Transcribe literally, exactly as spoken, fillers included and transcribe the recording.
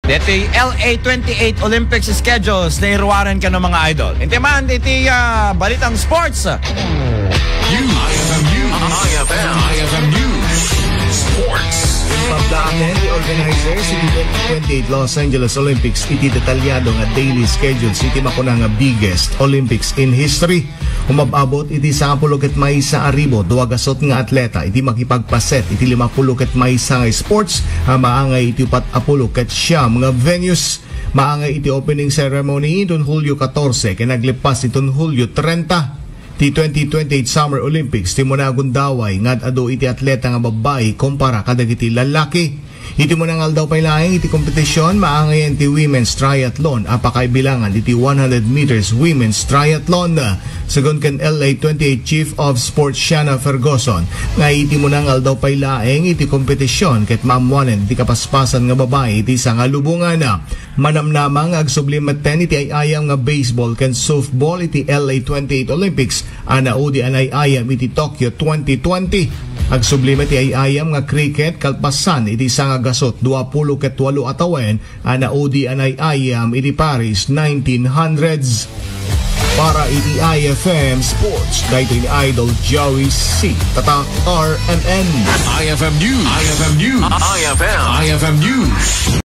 Deti L A twenty-eight Olympics schedules na iruaren kano, mga idol. Inti man iti, ah, balitang sports. News. I F M News. I F M. I F M News. Sports. Pabdaanen ti organizers iti twenty twenty-eight Los Angeles Olympics iti detalyado nga daily schedules iti makuna nga biggest Olympics in history. Umab-abot iti sangapulo ket maysa a ribu dua gasut nga atleta iti makipagpaset iti limapulo ket maysa nga sports a maangay iti upat a pulo ket siam nga venues. Maangay iti opening ceremony iton Hulyo katorse ken aglepas iton Hulyo trenta. Ti twenty twenty-eight Summer Olympics ti umuna a gundaway nga ad-adu iti atleta nga babbai kumpara kadagiti lallaki. Iti umuna nga aldaw pay laeng iti kompetisyon, maangayen ti women's triathlon a pakaibilangan iti one hundred meters women's triathlon. Segun ken L A twenty-eight Chief of Sports Shanna Ferguson, nga iti umuna nga aldaw pay laeng iti kompetisyon ket maammoanen ti kapaspasan nga babai iti sangalubongan. Manamnama nga agsubli metten iti ay-ayam nga baseball ken softball iti L A twenty-eight Olympics a naudi a nay-ayam iti Tokyo twenty twenty. Agsubli met ti ay-ayam nga cricket kalpasan iti sangagasut dua pulo ket walo a tawen a naudi a nay-ayam iti Paris nineteen hundreds. Para iti I F M Sports, daytoy ni Idol Joey C. Tatak R M N. I F M News. I F M News. I F M. I F M News.